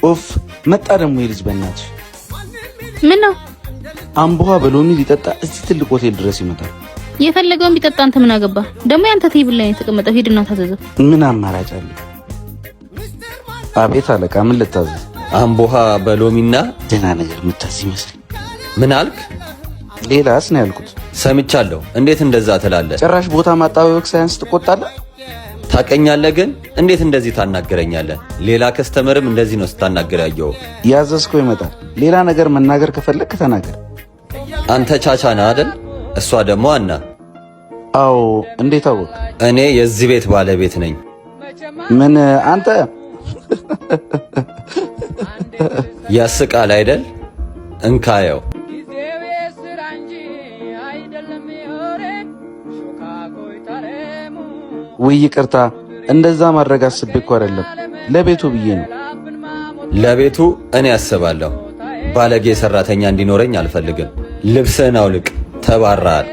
ኡፍ፣ መጣ ደግሞ የልጅ በእናትሽ። ምን ነው? አምቦ በሎሚ ሊጠጣ እዚህ ትልቅ ሆቴል ድረስ ይመጣል። የፈለገውን ቢጠጣ አንተ ምን አገባ? ደግሞ ያንተ table ላይ የተቀመጠው፣ ሂድና ታዘዘው። ምን አማራጭ አለ? አቤት አለቃ፣ ምን ልታዘዝ? አምቦሃ በሎሚና ደህና ነገር የምታዝ ይመስል። ምን አልክ? ሌላስ ነው ያልኩት። ሰምቻለሁ። እንዴት እንደዛ ትላለህ? ጭራሽ ቦታ ማጣበቅ ሳያንስ ትቆጣለህ። ታቀኛለህ ግን እንዴት እንደዚህ ታናገረኛለህ? ሌላ customer ም እንደዚህ ነው ስታናገር ያየው። ያዘዝከው ይመጣል። ሌላ ነገር መናገር ከፈለግክ ተናገር። አንተ ቻቻ ነህ አይደል? እሷ ደግሞ አና። አዎ፣ እንዴት አወቅ? እኔ የዚህ ቤት ባለቤት ነኝ። ምን አንተ? ያስቃል አይደል? እንካየው። ጊዜው የስራ እንጂ አይደለም የወሬ ሾካኮይ ታረሙ። ውይ ይቅርታ፣ እንደዛ ማድረግ አስቤ እኮ አይደለም፣ ለቤቱ ብዬ ነው። ለቤቱ እኔ አስባለሁ። ባለጌ ሰራተኛ እንዲኖረኝ አልፈልግም። ልብስህን አውልቅ፣ ተባረሃል።